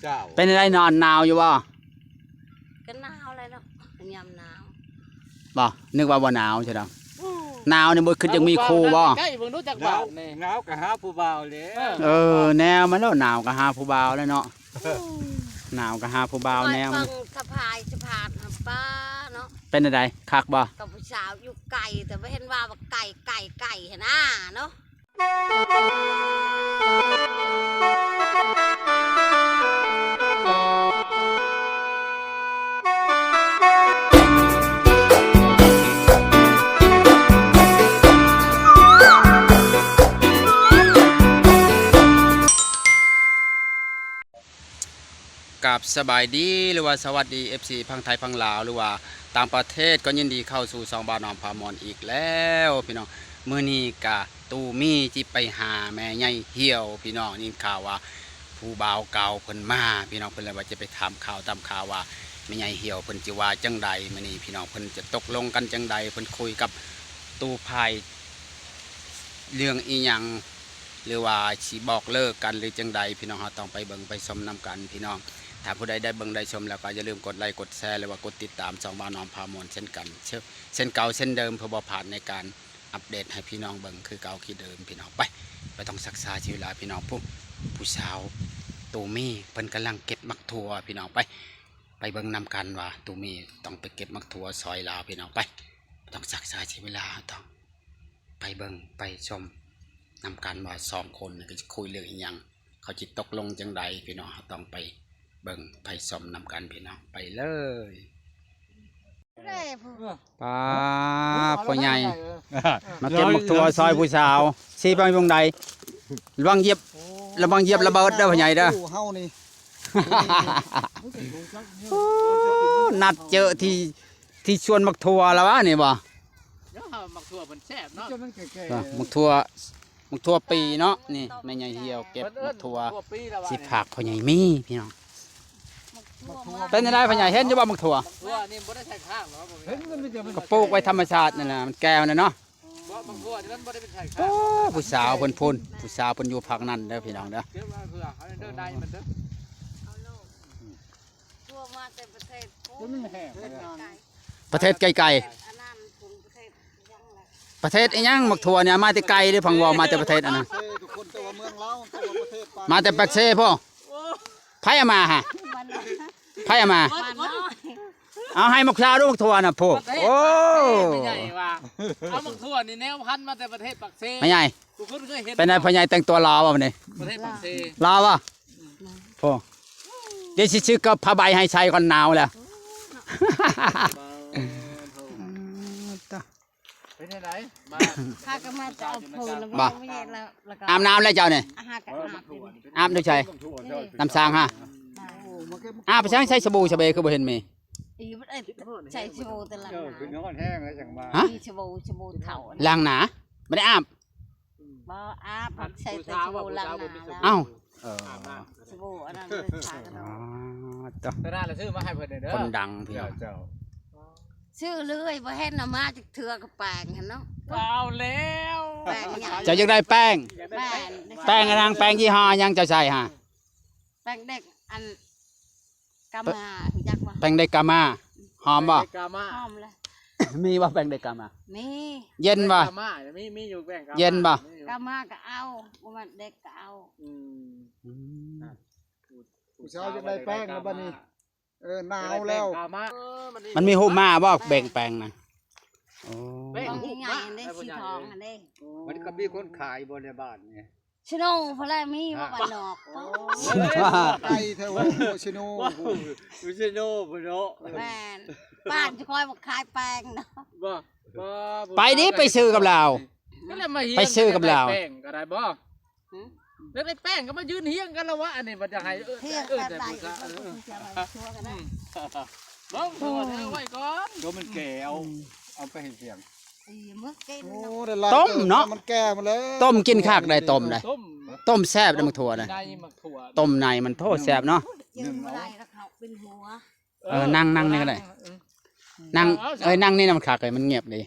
ເຈົ້າ ເປັນຈັ່ງໃດນອນ ໜາວຢູ່ບໍ່? ກໍໜາວແຫຼະເນາະ ຍາມໜາວ. ບໍ່ ນຶກວ່າບໍ່ໜາວຊະດອກ. ໂອ້ ໜາວນີ້ບໍ່ຄິດຢາກມີຄູ່ບໍ່? ໃກ້ເບິ່ງດູຈັກບາດນີ້. ໜາວກໍຫາຜູ້ບ່າວແຫຼະ. ເອີ ເອີ ແນວມັນໂລດ ໜາວກໍຫາຜູ້ບ່າວແຫຼະເນາະ. ໂອ້ ໜາວກໍຫາຜູ້ບ່າວແນວມັນ. ເບິ່ງສະພາຍສະພາດຫັ້ນປ້າເນາະ. ເປັນຈັ່ງໃດ ຄັກບໍ່? ກັບຜູ້ສາວຢູ່ໄກ ແຕ່ບໍ່ເຫັນວ່າ ວ່າໄກ ໄກ ໄກຫັ້ນນາເນາະ. ກາບສະບາຍດີ ຫຼືວ່າສະຫວັດດີ ເອັຟຊີ ຝັ່ງໄທຝັ່ງລາວ ຫຼືວ່າຕ່າງປະເທດ ກໍຍິນດີເຂົ້າສູ່ຊ່ອງບ່າວນ້ອງພາມ່ວນອີກແລ້ວພີ່ນ້ອງ. ມື້ນີ້ກະຕູມີຊິໄປຫາແມ່ໃຫຍ່ຫ່ຽວພີ່ນ້ອງ. ໄດ້ຍິນຂ່າວວ່າຜູ້ບ່າວເກົ່າເພິ່ນມາພີ່ນ້ອງ, ເພິ່ນເລີຍວ່າຈະໄປຖາມຂ່າວຕາມຂ່າວວ່າແມ່ໃຫຍ່ຫ່ຽວເພິ່ນຊິວ່າຈັ່ງໃດມື້ນີ້ພີ່ນ້ອງ, ເພິ່ນຈະຕົກລົງກັນຈັ່ງໃດ, ເພິ່ນຄຸຍກັບຕູພາຍເລື່ອງອີ່ຫຍັງ ຫຼືວ່າຊິບອກເລີກກັນ ຫຼືຈັ່ງໃດພີ່ນ້ອງ, ເຮົາຕ້ອງໄປເບິ່ງໄປຊົມນຳກັນພີ່ນ້ອງ. ຖ້າຜູ້ໃດໄດ້ເບິ່ງໄດ້ຊົມແລ້ວກໍຢ່າລືມກົດໄລກົດແຊ ຫຼືວ່າກົດຕິດຕາມຊ່ອງບ່າວນ້ອງພາມ່ວນເຊັ່ນກັນ ເຊັ່ນ ເຊັ່ນເກົ່າເຊັ່ນເດີມ ເພື່ອບໍ່ພາດໃນການອັບເດດໃຫ້ພີ່ນ້ອງເບິ່ງຄືເກົ່າຄືເດີມພີ່ນ້ອງ. ໄປ ບໍ່ຕ້ອງຊັກຊ້າເສຍເວລາພີ່ນ້ອງ. ຜູ້ ຜູ້ສາວໂຕເມເພິ່ນກຳລັງເກັບໝາກຖົ່ວພີ່ນ້ອງ. ໄປ ໄປເບິ່ງນຳກັນວ່າໂຕເມຕ້ອງໄປເກັບໝາກຖົ່ວຊ່ອຍລາວພີ່ນ້ອງ. ໄປ ບໍ່ຕ້ອງຊັກຊ້າເສຍເວລາ ເຮົາຕ້ອງ ໄປເບິ່ງໄປຊົມນຳກັນວ່າສອງຄົນນີ້ເຂົາຊິຄຸຍເລື່ອງອີ່ຫຍັງ, ເຂົາຊິຕົກລົງຈັ່ງໃດພີ່ນ້ອງ. ເຮົາຕ້ອງໄປເບິ່ງໄປຊົມນຳກັນພີ່ນ້ອງ, ໄປເລີຍ. ປ້າ ພໍ່ໃຫຍ່ ມາເກັບໝາກຖົ່ວຊ່ອຍຜູ້ສາວ. ຊິໄປວງໃດ? ລະວັງຢຽບ ລະວັງຢຽບລະເບີດເດີພໍ່ໃຫຍ່ເດີ. ເຮົານີ້ ໂອ້ ນັດເຈີທີ່ ທີ່ສວນໝາກຖົ່ວລະວະນີ້ບໍ່? ເອີ ໝາກຖົ່ວເພິ່ນແຊບເນາະ. ໝາກຖົ່ວ ໝາກຖົ່ວປີເນາະ. ນີ້ແມ່ໃຫຍ່ຫ່ຽວເກັບໝາກຖົ່ວ ຊິຝາກພໍ່ໃຫຍ່ມີພີ່ນ້ອງ. ເປັນຈັ່ງໃດພໍ່ໃຫຍ່ ເຫັນຢູ່ບໍ່ໝາກຖົ່ວ? ໝາກຖົ່ວນີ້ບໍ່ໄດ້ໃສ່ຄ້າງເນາະ. ກໍປູກໄວ້ທຳມະຊາດນັ້ນນະ ມັນແກ່ແລ້ວເນາະ. ບໍ່ ໝາກຖົ່ວນີ້ມັນບໍ່ໄດ້ໄປໃສ່ຄ້າງ. ໂອ້ ຜູ້ສາວເພິ່ນພຸ້ນ ຜູ້ສາວເພິ່ນຢູ່ພາກນັ້ນເດີພີ່ນ້ອງເດີ. ເກັບມາເພື່ອເອົາເດີໃນມັນເດີ. ຖົ່ວມາແຕ່ປະເທດ ປະເທດໄກໆ. ປະເທດອີ່ຫຍັງ? ໝາກຖົ່ວນີ້ມາແຕ່ໄກເດ້ ຟັງເວົ້າມາແຕ່ປະເທດອັນນັ້ນ ມາແຕ່ປາກເຊພຸ້ນ. ໃຜເອົາມາຫະ? ໃຜເອົາມາ? ເອົາໃຫ້ໝາກສາວດູ ໝາກຖົ່ວນະ. ໂອ້ ແມ່ໃຫຍ່ວ່າ ເອົາໝາກຖົ່ວນີ້ແນວພັນມາແຕ່ປະເທດປາກເຊ. ແມ່ໃຫຍ່ ເປັນໃດພໍ່ໃຫຍ່ ແຕ່ງຕົວຫຼໍ່ບໍ່ມື້ນີ້? ປະເທດປາກເຊ ຫຼໍ່ບໍ່? ໂອ້ ດຽວຊິຊື້ກັບຜ້າໃບໃຫ້ໃສ່ກ່ອນ ໜາວແລ້ວ. ເປັນຈັ່ງໃດ? ມາ ພາກັນມາຈະເອົາໂພນ ບໍ່ ແລ້ວ ແລ້ວກໍ ອາບນ້ຳແລ້ວເຈົ້ານີ້? ອາຫານກໍອາບ ອາບຢູ່ໃສ? ນ້ຳສາງຫະ? ອາບໄປໃສ? ໃສ່ສະບູສະເບຄືບໍ່ເຫັນມີ? ອີ ບໍ່ໄດ້ໃສ່ສະບູແຕ່ລ້າງໜ້າ. ເອີ ຄືນອນແຫ້ງແລ້ວຈັ່ງມາ. ຮະ? ມີສະບູ ສະບູເຖົ້າ ລ້າງໜ້າ ບໍ່ໄດ້ອາບ. ບໍ່ອາບ ໃສ່ແຕ່ສະບູລ້າງໜ້າແລ້ວ. ເອົ້າ ເອີ ສະບູອັນນັ້ນບໍ່ໄດ້ໃຊ້ດອກ. ຕະຫຼາດລະຊື້ມາໃຫ້ເພິ່ນເດີ ຄົນດັງພີ່ນ້ອງ. ເຈົ້າ ຊື້ເລື້ອຍ ບໍ່ເຫັນເອົາມາຈັກເທື່ອ ກໍແປງຫັ້ນເນາະ. ເອົາແລ້ວ ແປງຫຍັງ? ເຈົ້າຢາກໄດ້ແປງ? ແປງ ແປງອັນນາງ ແປງຍີ່ຫໍ້ຫຍັງເຈົ້າໃຊ້ຫະ? ແປງເດັກອັນ ກາມາ ຮູ້ຈັກບໍ່? ແປງເດັກກາມາ ຫອມບໍ່? ກາມາ ຫອມແຫຼະ. ມີບໍ່ແປງເດັກກາມາ? ມີ. ເຢັນບໍ່? ກາມາ ມີ ມີຢູ່ແປງກາມາ ເຢັນບໍ່? ມີຢູ່. ກາມາກໍເອົາ ບໍ່ແມ່ນເດັກກໍເອົາ. ອືມ ອືມ ຜູ້ສາວຢາກໄດ້ແປງແລ້ວບັດນີ້. ເອີ ໜາວແລ້ວ. ມັນມີຮູບມ້າບໍ່ ແປງ ແປງນະ? ໂອ້ ແປງຮູບມ້າ ໃຫຍ່ໆ ອັນນີ້ສີທອງຫັ້ນເດ້. ມັນກໍມີຄົນຂາຍບໍ່ໃນບ້ານນີ້? ຊະໂນພຸ້ນແຫຼະ ມີບໍ່ບ້ານນອກ? ໂອ້ ໄກແທ້ ໂອ້ ຊະໂນ ຊະໂນພຸ້ນເນາະ. ແມ່ນ ບ້ານຈະຄອຍມາຂາຍແປງເນາະ. ບໍ່ ບໍ່ ໄປດິ ໄປຊື້ກັບລາວ ໄປຊື້ກັບລາວ ແປງກໍໄດ້ບໍ່? ຢາກໄດ້ແປງກໍມາຢືນຮຽງກັນລະວະ ອັນນີ້ວ່າຈະໃຫ້ ເອີ້ນ ຮຽງກັນໄດ້ ເອີ້ນແຕ່ຜູ້ສາວ ເອີ ເບິ່ງ ເອົາໄວ້ກ່ອນ ໂຕມັນແກ່ ເອົາ ເອົາໄປໃຫ້ພຽງ. ຕົ້ມເນາະ ມັນແກ່ໝົດແລ້ວ ຕົ້ມກິນຄັກໄດ໋ ຕົ້ມໄດ໋ ຕົ້ມແຊບໄດ໋ ໝາກຖົ່ວນະ ຕົ້ມໃນມັນໂພດແຊບເນາະ. ເອີ ນັ່ງ ນັ່ງນີ້ກໍໄດ້ ນັ່ງ ເອີຍ ນັ່ງນີ້ນະ ມັນຄັກເລີຍ ມັນງຽບດີ.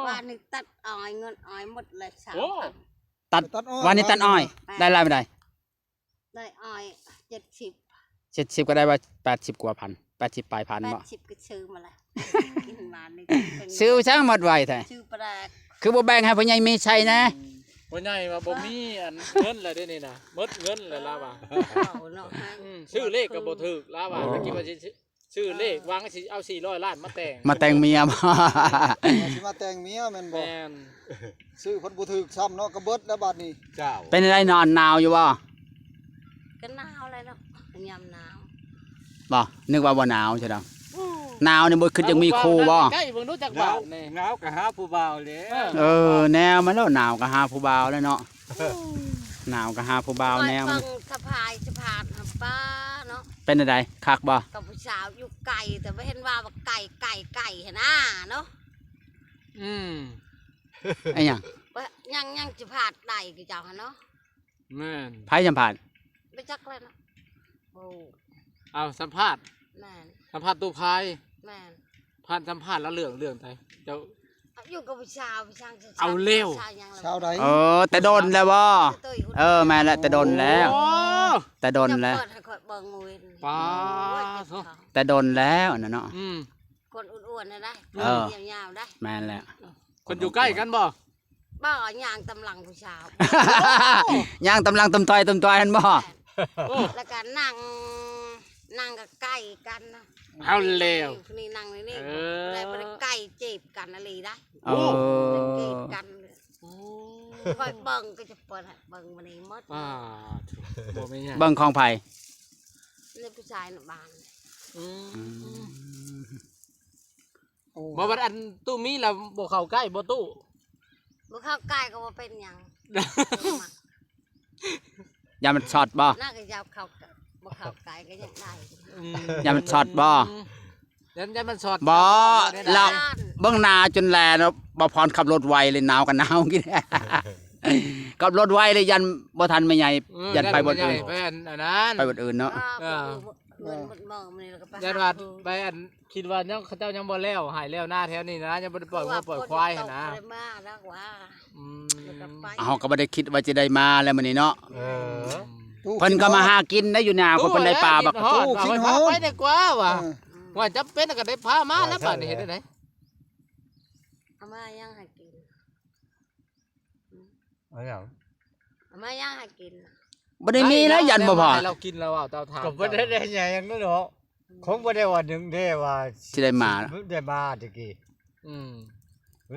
ວານນີ້ຕັດອ້ອຍ ເງິນອ້ອຍໝົດເລີຍ ສາມພັນ. ຕັດ ວານນີ້ຕັດອ້ອຍ ໄດ້ຫຼາຍປານໃດ? ໄດ້ອ້ອຍເຈັດສິບ ເຈັດສິບກໍໄດ້ວ່າແປດສິບກວ່າພັນ ແປດສິບປາຍພັນບໍ່? ແປດສິບກໍຊື້ມາແລ້ວ ກິນຫວານນີ້ ຊື້ຊ່າງໝົດໄວແທ້ ຊື້ປາແດກ ຄືບໍ່ແບ່ງໃຫ້ພໍ່ໃຫຍ່ມີໄຊແດ່? ອືມ ພໍ່ໃຫຍ່ວ່າບໍ່ມີອັນເງິນແລ້ວເດ້ນີ້ນະ ໝົດເງິນແລ້ວລາວວ່າ ເອົາເນາະ ອືມ ຊື້ເລກກໍບໍ່ຖືກລາວວ່າ ໂອ້ ຕະກີ້ວ່າຊິຊື້ ຊື້ເລກ ເອີ ຫວັງຊິເອົາສີ່ຮ້ອຍລ້ານມາແຕ່ງ ມາແຕ່ງເມຍບໍ່? ວ່າຊິມາແຕ່ງເມຍແມ່ນບໍ່? ແມ່ນ ຊື້ເພິ່ນບໍ່ຖືກຊ້ຳເນາະ ກະເບິດແລ້ວບາດນີ້ ເຈົ້າ ເປັນຈັ່ງໃດນອນ ໜາວຢູ່ບໍ່? ກໍໜາວແຫຼະເນາະ ຍາມໜາວ ບໍ່ ນຶກວ່າບໍ່ໜາວຊະດອກ ໂອ້ ໜາວນີ້ບໍ່ຄິດຢາກມີຄູ່ບໍ່? ໃກ້ໆເບິ່ງດູຈັກບາດນີ້ ໜາວກໍຫາຜູ້ບ່າວແຫຼະ ເອີ ເອີ ແນວມັນໂລດ ໜາວກໍຫາຜູ້ບ່າວແຫຼະເນາະ ໂອ້ ໜາວກໍຫາຜູ້ບ່າວແນວມັນ ເບິ່ງສະພາຍສະພາດຫັ້ນປ້າເນາະ ເປັນຈັ່ງໃດ ຄັກບໍ່? ກັບຜູ້ສາວຢູ່ໄກ ແຕ່ບໍ່ເຫັນວ່າ ວ່າໄກ ໄກ ໄກຫັ້ນນາເນາະ ອືມ ອີຫຍັງ? ຍັງ ຍັງສະພາດໄດ້ຄືເຈົ້າຫັ້ນເນາະ ແມ່ນ ໃຜສຳພາດ? ບໍ່ຈັກແລ້ວເນາະ ໂອ້ ເອົາສຳພາດ ແມ່ນ ສຳພາດຕູ້ພາຍ ແມ່ນ ຜ່ານສຳພາດລະເລື່ອງ ເລື່ອງໃດ? ເຈົ້າ ຢູ່ກັບຜູ້ສາວ ຜູ້ສາວ ເອົາແລ້ວ ສາວຫຍັງລະ ສາວໃດ? ເອີ ແຕ່ດົນແລ້ວບໍ່? ເອີ ແມ່ນແຫຼະ ແຕ່ດົນແລ້ວ ໂອ້ ແຕ່ດົນແລ້ວ ເຈົ້າເປີດໃຫ້ຂ້ອຍເບິ່ງເວີຍ ປາໂທ້ ໂອ້ຍ ເຈັບເຂົ້າ ແຕ່ດົນແລ້ວຫັ້ນນະເນາະ ອືມ ຄົນອ້ວນໆຫັ້ນໃດ ເອີ ຍາວໆໃດ ແມ່ນແຫຼະ ເພິ່ນຢູ່ໃກ້ກັນບໍ່? ບໍ່ ຍ່າງຕາມຫຼັງຜູ້ສາວ ຍ່າງຕາມຫຼັງ ຕຳຕ່ອຍ ຕຳຕ່ອຍຫັ້ນບໍ່? ແມ່ນ ໂອ້ ແລ້ວກໍນັ່ງ ນັ່ງກໍໃກ້ກັນນະ ເອົາແລ້ວ ຜູ້ນີ້ນັ່ງໃນນີ້ ເອີ ຜູ້ໃດບໍ່ໄດ້ໃກ້ຈີບກັນອີ່ຫຼີໄດ໋ ໂອ້ ຈີບກັນ ໂອ້ ຂ້ອຍເບິ່ງກໍຈະເປີດໃຫ້ເບິ່ງມື້ນີ້ໝົດ ປາໂທ້ ບໍ່ແມ່ນຫຍັງ ເບິ່ງຂອງໃຜ? ໃນຜູ້ຊາຍໃນບ້ານ ອືມ ອືມ ໂອ້ ບໍ່ ບັດອັນຕູ້ມີລະບໍ່ເຂົ້າໃກ້ບໍ່ຕູ້? ບໍ່ເຂົ້າໃກ້ກໍບໍ່ເປັນຫຍັງ ຢ້ານມັນຊັອດບໍ່? ໜ້າກໍຢ່າເຂົ້າ ບໍ່ເຂົ້າໃກ້ກໍຍັງໄດ້ ອືມ ຢ້ານມັນຊັອດບໍ່? ອືມ ຢ້ານ ຢ້ານມັນຊັອດ ບໍ່ ແລ້ວເບິ່ງໜ້າຈົນແລເນາະ ບໍ່ພອນຂັບລົດໄວເລີຍ ໜາວກໍໜາວກິນ ຂັບລົດໄວເລີຍ ຢ້ານບໍ່ທັນແມ່ໃຫຍ່ ເອີ ຢ້ານໄປບ່ອນອື່ນ ຢ້ານແມ່ໃຫຍ່ໄປອັນ ອັນນັ້ນ ໄປບ່ອນອື່ນເນາະ ເອີ ເອີ ເອີ ເງິນໝົດເໝີນີ້ແລ້ວກໍໄປ ຢ້ານວ່າໄປອັນ ຄິດວ່າຍັງ ເຂົາເຈົ້າຍັງບໍ່ແລ້ວໄຮ່ແລ້ວນາແຖວນີ້ນະ ຍັງບໍ່ໄດ້ປ່ອຍງົວປ່ອຍຄວາຍຫັ້ນນະ ບໍ່ໄດ້ມາແລ້ວວ່າ ອືມ ແລ້ວກໍໄປ ເຮົາກໍບໍ່ໄດ້ຄິດວ່າຈະໄດ້ມາແລ້ວມື້ນີ້ເນາະ ເອີ ເພິ່ນກໍມາຫາກິນໄດ້ຢູ່ນາ ໂອ້ຍ ເພິ່ນໄດ້ປາບັກ ໂອ້ຍ ຄິດຮອດ ວ່າໄປດີກວ່າວ່າ ເອີ ວ່າຈຳເປັນກໍໄດ້ພາມາແລ້ວ ບາດນີ້ເຮັດຈັ່ງໃດ? ເອົາມາຫຍັງໃຫ້ກິນ? ເອົາຫຍັງ? ເອົາມາຫຍັງໃຫ້ກິນ? ບໍ່ໄດ້ມີແລ້ວ ຢ້ານບໍ່ພໍ ໃຫ້ລາວກິນແລ້ວເວົ້າ ເຈົ້າຖາມ ກໍບໍ່ໄດ້ ເຈົ້າ ໄດ້ຫຍັງນັ້ນເນາະ ອືມ ຄົງບໍ່ໄດ້ວ່າໜຶ່ງເດ້ວ່າ ຊິໄດ້ມາ ຊິໄດ້ມາແຕ່ກີ້ ອືມ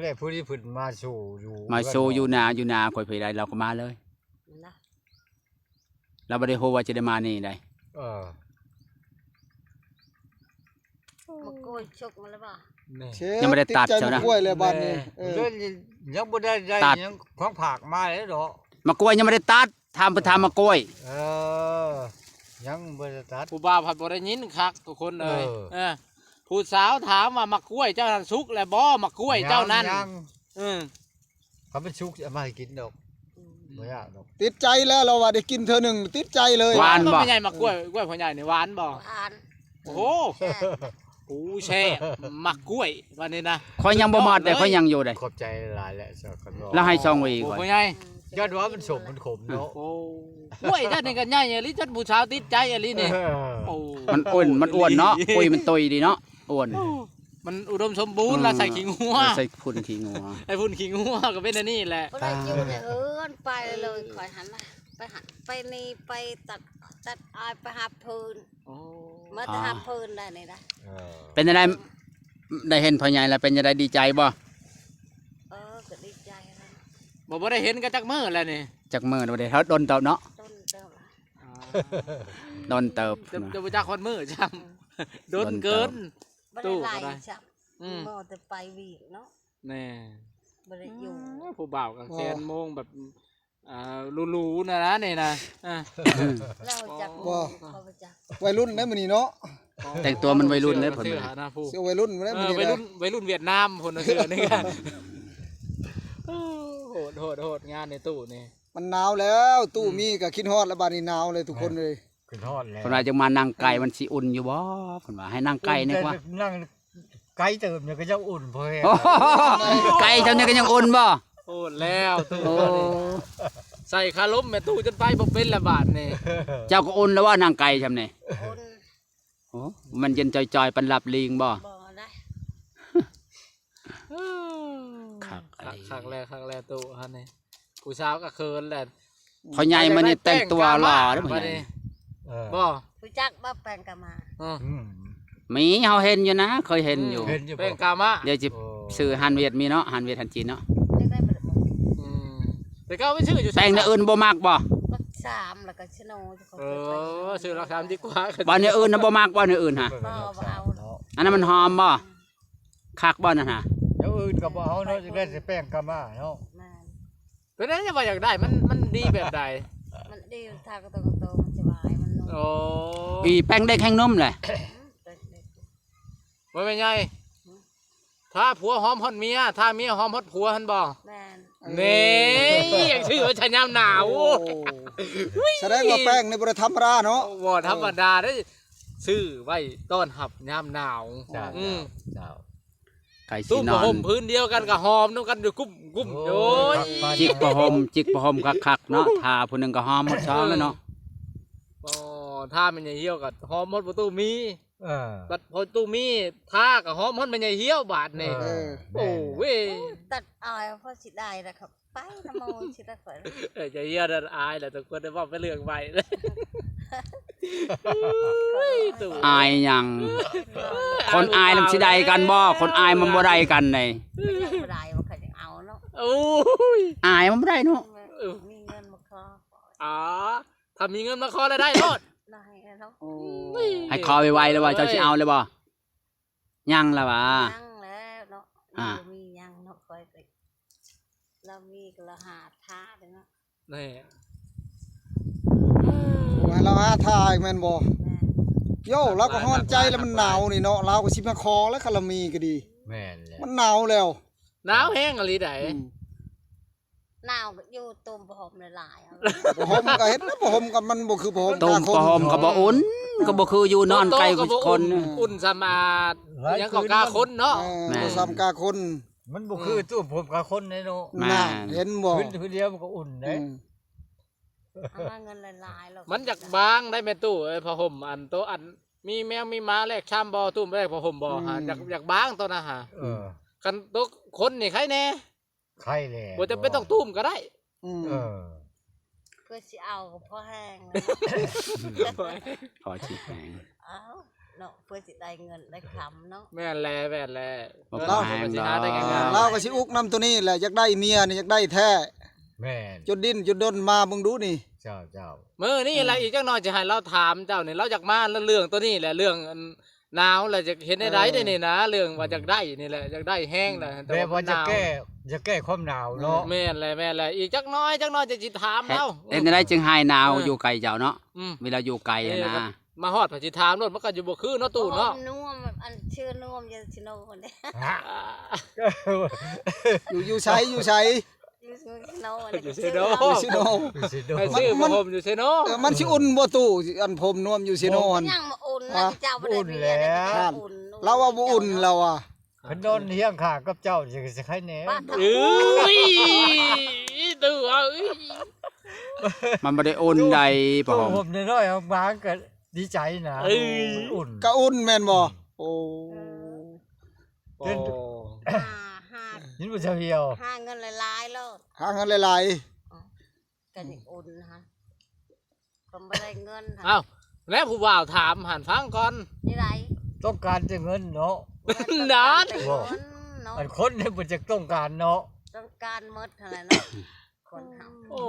ແລ້ວຜູ້ນີ້ເພິ່ນມາໂຊຢູ່ ມາໂຊຢູ່ນາ ຢູ່ນາຂ້ອຍເຜີຍໄດ້ ລາວກໍມາເລີຍນະ ລາວບໍ່ໄດ້ຮູ້ວ່າຈະໄດ້ມານີ້ໃດ ເອີ ໝາກກ້ວຍສຸກມາແລ້ວບໍ່? ແມ່ນ ຍັງບໍ່ໄດ້ຕັດ ຕິດໃຈ ຊະນະ ໝາກກ້ວຍແລ້ວບາດນີ້ ແມ່ນ ເອີ ຍັງບໍ່ໄດ້ ໄດ້ ຕັດ ຫຍັງຂອງຝາກມາເລີຍເນາະ ໝາກກ້ວຍຍັງບໍ່ໄດ້ຕັດ ຖາມ ໄປຖາມໝາກກ້ວຍ ເອີ ຍັງບໍ່ໄດ້ຕັດ ຜູ້ບ່າວພັດບໍ່ໄດ້ຍິນຄັກທຸກຄົນເອີຍ ເອີ ເອີ ຜູ້ສາວຖາມວ່າ ໝາກກ້ວຍເຈົ້ານັ້ນສຸກແລ້ວບໍ່? ໝາກກ້ວຍເຈົ້ານັ້ນ ຍັງ ຍັງ ເອີ ຄັນມັນສຸກຊິເອົາມາໃຫ້ກິນດອກ ອືມ ບໍ່ຍາກດອກ ຕິດໃຈແລ້ວ ລາວວ່າໄດ້ກິນເທື່ອໜຶ່ງຕິດໃຈເລີຍ ຫວານບໍ່? ໝາກກ້ວຍ ກ້ວຍພໍ່ໃຫຍ່ນີ້ຫວານບໍ່? ຫວານ ໂອ້ໂຫ ແຊບ ໂອ້ ແຊບ ໝາກກ້ວຍວ່ານີ້ນະ ຂ້ອຍຍັງບໍ່ໝົດເດ້ ຂ້ອຍຍັງຢູ່ເດ້ ຂອບໃຈຫຼາຍແຫຼະ ລາວໃຫ້ຊ່ອງໄວ້ອີກ ໂອ້ ພໍ່ໃຫຍ່ ຢ້ານວ່າມັນສົ້ມມັນຂົມເນາະ ໂອ້ ກ້ວຍເຈົ້ານີ້ກໍໃຫຍ່ອີ່ຫຼີ ຈົນຜູ້ສາວຕິດໃຈອີ່ຫຼີນີ້ ເອີ ໂອ້ ມັນອ້ວນ ມັນອ້ວນເນາະ ໂອ້ຍ ມັນໂຕຍດີເນາະ ອ້ວນ ໂອ້ ມັນອຸດົມສົມບູນ ອືມ ລະໃສ່ຂີ້ງົວ ໃສ່ຝຸ່ນຂີ້ງົວ ໃສ່ຝຸ່ນຂີ້ງົວກໍເປັນອັນນີ້ແຫຼະ ບໍ່ໄດ້ຢູ່ໃນເຮືອນ ໄປເລີຍ ຂ້ອຍຫັ້ນນະ ໄປຫັ້ນໄປນີ້ ໄປຕັດ ຕັດອ້ອຍ ໄປຫາບເພິ່ນ ໂອ້ ມາແຕ່ຫາບເພິ່ນໄດ້ນີ້ນະ ເອີ ເປັນຈັ່ງໃດ ໄດ້ເຫັນພໍ່ໃຫຍ່ແລ້ວເປັນຈັ່ງໃດ ດີໃຈບໍ່? ເອີ ກໍດີໃຈແລ້ວ ບໍ່ ບໍ່ໄດ້ເຫັນກັນຈັກມື້ແລ້ວນີ້ ຈັກມື້ບໍ່ໄດ້ ດົນເຕີບເນາະ ດົນເຕີບ ອ່າ ດົນເຕີບ ຈະ ຈະບໍ່ຈັກຮອດມື້ຊ້ຳ ດົນເກີນ ບໍ່ໄດ້ໄລ່ຊ້ຳ ອືມ ເວົ້າແຕ່ໄປວຽກເນາະ ແນ່ ບໍ່ໄດ້ຢູ່ ອືມ ຜູ້ບ່າວກໍແຄນໂມງແບບ ອ່າ ຫຼູໆ ນະ ນະ ນີ້ນະ ອ່າ ລາວຈັກບໍ່ ເຂົາບໍ່ຈັກ ໄວລຸ້ນເດ້ມື້ນີ້ເນາະ ແຕ່ງຕົວມັນໄວລຸ້ນເດ້ ເສື້ອ ເພິ່ນ ເສື້ອ ເສື້ອໄວລຸ້ນເດ້ມື້ນີ້ ເອີ ໄວລຸ້ນ ໄວລຸ້ນຫວຽດນາມພຸ້ນ ເສື້ອນີ້ ໂອ້ ໂຫດ ໂຫດ ໂຫດ ງານໃນຕູ້ນີ້ ມັນໜາວແລ້ວ ຕູ້ ອືມ ມີກໍຄິດຮອດແລ້ວ ບາດນີ້ໜາວເລີຍທຸກຄົນເລີຍ ເອີ ຄິດຮອດແລ້ວ ເພິ່ນວ່າຈັ່ງມານັ່ງໄກ ອືມ ມັນຊິອຸ່ນຢູ່ບໍ່? ເພິ່ນວ່າໃຫ້ນັ່ງໄກແດ່ກວ່າ ນັ່ງໄກເຕີບນີ້ກໍຍັງອຸ່ນພໍແຮງ ໄກຊ່ຳນີ້ກໍຍັງອຸ່ນບໍ່? ໂອ້ ແລ້ວຕູ້ ໂອ້ ບາດນີ້ ໃສ່ຄາລົມແມ່ຕູ້ຈົນໄປບໍ່ເປັນລະບາດນີ້. ເຈົ້າກໍອຸ່ນແລ້ວວ່ານາງໄກ່ຊ່ຳນີ້? ອຸ່ນ. ໂອ້ ມັນເຢັນຈ່ອຍໆ ປານລາບລີງບໍ່? ບໍ່ໄດ້. ຄັກ ຄັກ ຄັກແລ້ວ ຄັກແລ້ວຕູ້ຫັ້ນນີ້. ຜູ້ສາວກໍເຂີນແຫຼະ. ພໍ່ໃຫຍ່ມານີ້ແຕ່ງຕົວຫຼໍ່ເດ້ ບາດນີ້. ເອີ ບໍ່ ຮູ້ຈັກບໍ່ແປ້ງກາມາ? ເອີ ອືມ ມີ ເຮົາເຫັນຢູ່ນະ ເຄີຍເຫັນຢູ່. ອືມ ເຫັນຢູ່ ແປ້ງກາມາ. ດຽວຊິ ໂອ້ ຊື້ຮ້ານຫວຽດມີເນາະ ຮ້ານຫວຽດຮ້ານຈີນເນາະ. ອືມ ແຕ່ເກົ່າໄປຊື້ຢູ່ ແປ້ງແນວອື່ນບໍ່ມັກບໍ່? ມັກສາມ ແລ້ວກໍຊະໂນ. ເອີ ຊື້ລາຄາດີກວ່າ. ບໍ່ ແນວອື່ນນະບໍ່ມັກບໍ່? ແນວອື່ນຫະ ບໍ່ ບໍ່ເອົາ. ອັນນັ້ນມັນຫອມບໍ່? ຄັກບໍ່ນັ້ນຫະ? ແນວອື່ນກໍບໍ່ເອົາເນາະ ຢາກໄດ້ແຕ່ແປ້ງກາມາເນາະ. ແມ່ນ. ເປັນຫຍັງຈັ່ງວ່າຢາກໄດ້? ມັນ ມັນດີແບບໃດ? ມັນດີ ທາກະໂຕກະໂຕ ມັນສະບາຍ ມັນນຸ່ມ. ໂອ້ ອີແປ້ງເດັກແຮ່ງນຸ່ມແຫຼະ. ອືມ ແປ້ງເດັກ. ວ່າແມ່ໃຫຍ່ ຫືມ ຖ້າຜົວຫອມຮອດເມຍ ຖ້າເມຍຫອມຮອດຜົວຫັ້ນບໍ່? ແມ່ນ. ນີ້ ຢາກຊື້ໄວ້ໃຊ້ຍາມໜາວ. ໂອ້ ສະແດງວ່າແປ້ງນີ້ບໍ່ໄດ້ທຳມະດາເນາະ. ບໍ່ທຳມະດາເດ້ ຊື້ໄວ້ຕ້ອນຮັບຍາມໜາວ. ເຈົ້າ ອືມ ເຈົ້າ ເຈົ້າ. ໄກ່ຊິນອນ ຕຸ້ມຜ້າຫົ່ມພື້ນດຽວກັນກໍຫອມນຳກັນຢູ່ກຸ້ມໆ. ໂອ້ຍ ໂອ້ຍ ຈິກຜ້າຫົ່ມ ຈິກຜ້າຫົ່ມຄັກໆເນາະ. ຖ້າຜູ້ໜຶ່ງກໍຫອມໝົດຊ່ອງແລ້ວເນາະ. ອໍ ຖ້າແມ່ນຍາຍຫ່ຽວກໍຫອມໝົດພໍ່ຕູ້ມີ. ເອີ ບັດພໍ່ຕູ້ມີ ຖ້າກໍຫອມຮອດແມ່ໃຫຍ່ຫ່ຽວບາດນີ້. ເອີ ໂອ້ເວຍ ຕັດອາຍພໍຊິໄດ້ລະຄັບ ໄປນຳໝູ່ຊິໄດ້ຂ້ອຍ. ເອີ ຢ່າເຮັດໃຫ້ອາຍລະ ທຸກຄົນໄດ້ເວົ້າໄປເລື່ອງໃໝ່. ອາຍຫຍັງ? ຄົນອາຍມັນຊິໄດ້ກັນບໍ່? ຄົນອາຍມັນບໍ່ໄດ້ກັນໃດ. ມັນຍັງບໍ່ໄດ້ ມັນກໍຍັງເອົາເນາະ. ໂອ້ຍ ອາຍມັນບໍ່ໄດ້ເນາະ. ເອີ ມີເງິນມາຂໍ. ອໍ ຖ້າມີເງິນມາຂໍແລ້ວໄດ້ໂລດ. ໄດ້ແລ້ວເນາະ. ໂອ້ຍ ໃຫ້ຂໍໄວໆ ແລ້ວວ່າເຈົ້າຊິເອົາແລ້ວບໍ່? ຍັງລະຫວາ? ຍັງແລ້ວເນາະ. ອ່າ ບໍ່ມີຫຍັງເນາະ ຂ້ອຍກໍ ລາວມີກໍລາວຫາທ່າເດ້ເນາະ. ແນ່ ໂອ້ຍ ລາວຫາທ່າອີກແມ່ນບໍ່? ແມ່ນ. ໂຢ ລາວກໍຮ້ອນໃຈແລ້ວ ມັນໜາວນີ້ເນາະ ລາວກໍຊິມາຂໍແລ້ວ ຄັນລາວມີກໍດີ. ແມ່ນແລ້ວ ມັນໜາວແລ້ວ ໜາວແຮງອີ່ຫຼີໃດ. ອືມ ໜາວຢູ່ ຕຸ້ມຜ້າຫົ່ມຫຼາຍໆ ເອົາ ຜ້າຫົ່ມກໍເຮັດນະ ຜ້າຫົ່ມກໍມັນບໍ່ຄືຜ້າຫົ່ມ ຕຸ້ມຜ້າຫົ່ມກໍບໍ່ອຸ່ນ ກໍບໍ່ຄືຢູ່ນອນໃກ້ຄົນ. ເອີ ອຸ່ນສ່ຳ ອາ ຫຍັງກໍກາຄົນເນາະ. ເອີ ແມ່ນ ບໍ່ສ່ຳກາຄົນ ມັນບໍ່ຄື ອືມ ຕູ້ຜົມກາຄົນເດ້ເນາະ. ແມ່ນ ນັ້ນ ເຫັນບໍ່? ຄືນດຽວມັນກໍອຸ່ນເດ້. ອືມ ເອົາມາເງິນຫຼາຍໆ ມັນຢາກບາງໄດ໋ແມ່ຕູ້ເອີຍ. ຜ້າຫົ່ມອັນໂຕອັນມີແມວມີໝາແລກຊາມບໍ່? ຕຸ້ມແລກຜ້າຫົ່ມບໍ່ຫາ? ອືມ ຢາກ ຢາກບາງໂຕນະຫາ. ເອີ ຄັນໂຕຄົນນີ້ໄຄແນ່. ໄຄແລ້ວ ບໍ່ຈຳເປັນຕ້ອງຕຸ້ມກໍໄດ້. ອືມ ເອີ ເພື່ອຊິເອົາກໍພໍແຮງແລ້ວ ພໍຊິແຮງ. ເອົາເນາະ ເພື່ອຊິໄດ້ເງິນໄດ້ຄຳເນາະ. ແມ່ນແຫຼະ ແມ່ນແຫຼະ. ບໍ່ພໍແຮງດອກ ລາວກໍຊິອຸກນຳໂຕນີ້ແຫຼະ ຢາກໄດ້ເມຍນີ້ ຢາກໄດ້ແທ້. ແມ່ນ ຈົນດິ້ນຈົນດົນມາເບິ່ງດູນີ້. ເຈົ້າ ເຈົ້າ ມື້ນີ້ລະ ອືມ ອີກຈັກໜ້ອຍຈະໃຫ້ລາວຖາມເຈົ້ານີ້ ລາວຢາກມາເລື່ອງໂຕນີ້ແຫຼະ ເລື່ອງອັນ ໜາວແລ້ວຈະເຮັດແນວໃດເດນີ້ນະ. ເອີ ເລື່ອງວ່າຢາກໄດ້ນີ້ແຫຼະ ຢາກໄດ້ແຮງແຫຼະ ອືມ ແຕ່ວ່າມັນໜາວ ແບບວ່າຈະແກ້ ຈະແກ້ຄວາມໜາວເນາະ. ແມ່ນແຫຼະ ແມ່ນແຫຼະ ອີກຈັກໜ້ອຍ ຈັກໜ້ອຍຈະຊິຖາມລາວ. ເຮັດແນວໃດຈຶ່ງຫາຍໜາວ ເອີ ຢູ່ໃກ້ເຈົ້າເນາະ? ອືມ ເວລາຢູ່ໄກຫັ້ນນະ ເອີ ມາຮອດກໍຊິຖາມໂລດ ມັນກໍຢູ່ບໍ່ຄືເນາະຕູ້ເນາະ. ນວມ ອັນຊື່ນວມຢູ່ຊິໂນພຸ້ນເດ້. ຢູ່ ຢູ່ໃສ? ຢູ່ໃສ? ຢູ່ເຊໂນ ຢູ່ເຊໂນ ຢູ່ເຊໂນ ຢູ່ເຊໂນ ໃຫ້ຊື້ຜ້າຫົ່ມຢູ່ເຊໂນ. ເອີ ມັນຊິອຸ່ນບໍ່ຕູ້ ອັນຜົມນວມຢູ່ເຊໂນຫັ້ນ? ຍັງບໍ່ອຸ່ນນະ ເຈົ້າບໍ່ໄດ້ເມຍ ລາວວ່າບໍ່ອຸ່ນ ລາວວ່າ. ຄັນນອນຮຽງຂ້າງກັບເຈົ້າຊິ ຊິໄຄແນ່. ເອີຍ ຕູ້ເອີຍ ມັນບໍ່ໄດ້ອຸ່ນໃດ ຜ້າຫົ່ມ ຜ້າຫົ່ມນ້ອຍໆ ບາງໆ ກໍດີໃຈນະ. ເອີຍ ມັນອຸ່ນ ກະອຸ່ນແມ່ນບໍ່? ໂອ້ ເອີ ເປັນ ຫາ ຫາ ຍິນບໍ່ ຊາວຮຽວ ຫາເງິນຫຼາຍໆໂລດ ຫາເງິນຫຼາຍໆ. ອໍ ກໍຍັງອຸ່ນຫັ້ນ ກໍບໍ່ໄດ້ເງິນຫັ້ນ. ອ້າວ ແລ້ວຜູ້ບ່າວຖາມຫັ້ນ ຟັງກ່ອນ. ນີ້ໃດ ຕ້ອງການແຕ່ເງິນເນາະ. ນັ້ນ ຕ້ອງການແຕ່ເງິນເນາະ. ອັນຄົນນີ້ບໍ່ຈັກຕ້ອງການເນາະ ຕ້ອງການໝົດຫັ້ນແຫຼະເນາະ ຄົນເຮົາ. ໂອ້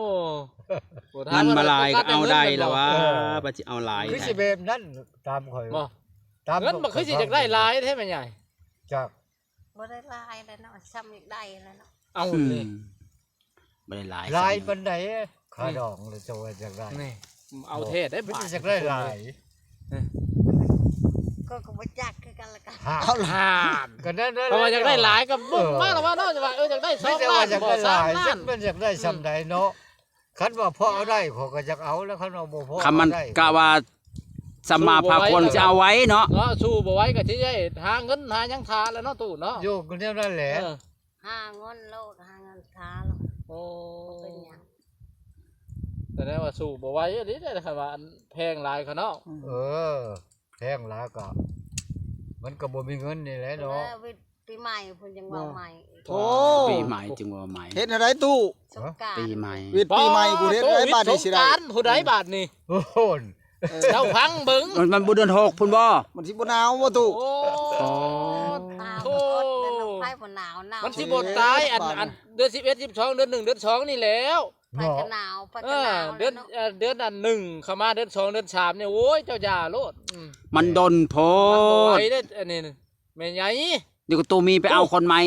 ເງິນມາຫຼາຍກໍເອົາໄດ້ລະວ່າ ເອີ ວ່າຊິເອົາຫຼາຍ ຄືຊິແບບນັ້ນ ຕາມຂ້ອຍບໍ່ ຕາມ ເງິນບໍ່ຄືຊິຢາກໄດ້ຫຼາຍແທ້ແມ່ໃຫຍ່. ຈັກ ບໍ່ໄດ້ຫຼາຍແລ້ວເນາະ ຊ່ຳຢາກໄດ້ແລ້ວເນາະ. ເອົ້າ ອືມ ນີ້ ບໍ່ໄດ້ຫຼາຍ ຫຼາຍປານໃດ? ຄ່າດອງລະ ເຈົ້າວ່າຢາກໄດ້ ນີ້ ເອົາແທ້ໄດ໋ ບາດຢາກໄດ້ຫຼາຍ. ເອີ ຂ້ອຍກໍບໍ່ຈັກຄືກັນລະກັນ. ຫາ ຫາ ກໍນັ້ນແຫຼະ ເພາະວ່າຢາກໄດ້ຫຼາຍກໍເບິ່ງມາລະວ່າເນາະ ເອີ ຢາກໄດ້ສອງລ້ານບໍ່ ສາມລ້ານ ມັນຢາກໄດ້ຊ່ຳໃດເນາະ. ຄັນວ່າພໍເອົາໄດ້ ຂ້ອຍກໍຢາກເອົາແລ້ວ ຄັນວ່າບໍ່ພໍ ຄັນມັນກະວ່າສຳມາພາຄວນຊິເອົາໄວ້ເນາະ ເນາະ ສູ້ບໍ່ໄຫວກໍຊິໄດ້ຫາເງິນຫາຫຍັງຖ້າແລ້ວເນາະ ຕູ້ເນາະ. ຢູ່ກໍແນວນັ້ນແຫຼະ ເອີ ຫາເງິນໂລດ ຫາເງິນຖ້າໂລດ. ໂອ້ ບໍ່ເປັນຫຍັງ ສະແດງວ່າສູ້ບໍ່ໄຫວອີ່ຫຼີເດ້ ຄັນວ່າອັນແພງຫຼາຍຂະເນາະ. ອືມ ເອີ ແພງຫຼາຍກໍ ມັນກໍບໍ່ມີເງິນນີ້ແຫຼະເນາະ. ແລ້ວວິດປີໃໝ່ເພິ່ນຈັ່ງເວົ້າໃໝ່. ໂອ້ ປີໃໝ່ຈຶ່ງເວົ້າໃໝ່. ເຮັດແນວໃດຕູ້? ສົງການ ປີໃໝ່ ວິດປີໃໝ່ ຜູ້ເຮັດໄດ້ບາດນີ້ຊິໄດ້ ສົງການຜູ້ໃດບາດນີ້? ໂອ້ໂຫ ເຈົ້າຟັງເບິ່ງ ມັນ ມັນບໍ່ເດືອນຫົກພຸ້ນບໍ່? ມັນຊິບໍ່ໜາວບໍ່ຕູ້? ໂອ້ ໂອ້ ໂອ້ ໄຟບໍ່ໜາວ ໜາວ ມັນຊິບໍ່ຕາຍ ອັນ ອັນເດືອນສິບເອັດ ສິບສອງ ເດືອນໜຶ່ງ ເດືອນສອງນີ້ແລ້ວ. ໄຟກໍໜາວ ໄຟກໍໜາວ ເອີ ເດືອນ ເດືອນອັນໜຶ່ງເຂົ້າມາ ເດືອນສອງ ເດືອນສາມນີ້ ໂອ້ຍ ເຈົ້າຢ່າໂລດ. ອືມ ມັນດົນໂພດ ມັນບໍ່ໄຫວເດ້ ອັນນີ້ແມ່ໃຫຍ່. ດຽວກໍຕູ້ມີໄປເອົາຄົນໃໝ່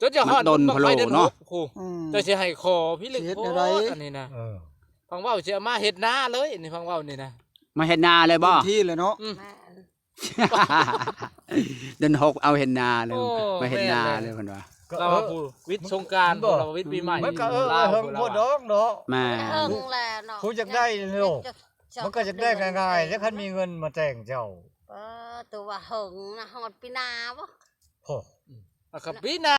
ຈົນຈະຮອດ ມັນດົນໂພດເນາະ. ໂອ້ ອືມ ເຈົ້າຊິໃຫ້ຂໍພິລຶກໂພດອັນນີ້ນະ. ເອີ ຟັງເວົ້າຊິເອົາມາເຮັດນາເລີຍ ອັນນີ້ຟັງເວົ້ານີ້ນະ. ມາເຮັດນາເລີຍບໍ່? ເຕັມທີ່ເລີຍເນາະ. ອືມ ແມ່ນ ເດືອນຫົກເອົາເຮັດນາເລີຍ. ໂອ້ ມາເຮັດນາເລີຍ ແມ່ນແຫຼະ ເພິ່ນວ່າ. ລາວວ່າຜູ້ວິດສົງການ ລາວວ່າວິດປີໃໝ່ ມັນກໍເອີ ເອີ ເຫິງໂພດດອກເນາະ. ແມ່ນ ເຫິງແລ້ວເນາະ ຜູ້ຢາກໄດ້ໂລດ ມັນກໍຢາກໄດ້ງ່າຍໆ ແລ້ວຄັນມີເງິນມາແຕ່ງເຈົ້າ. ເອີ ຕົວວ່າເຫິງນະ ຮອດປີໜ້າບໍ່? ໂອ້ ອາ ກໍປີໜ້າ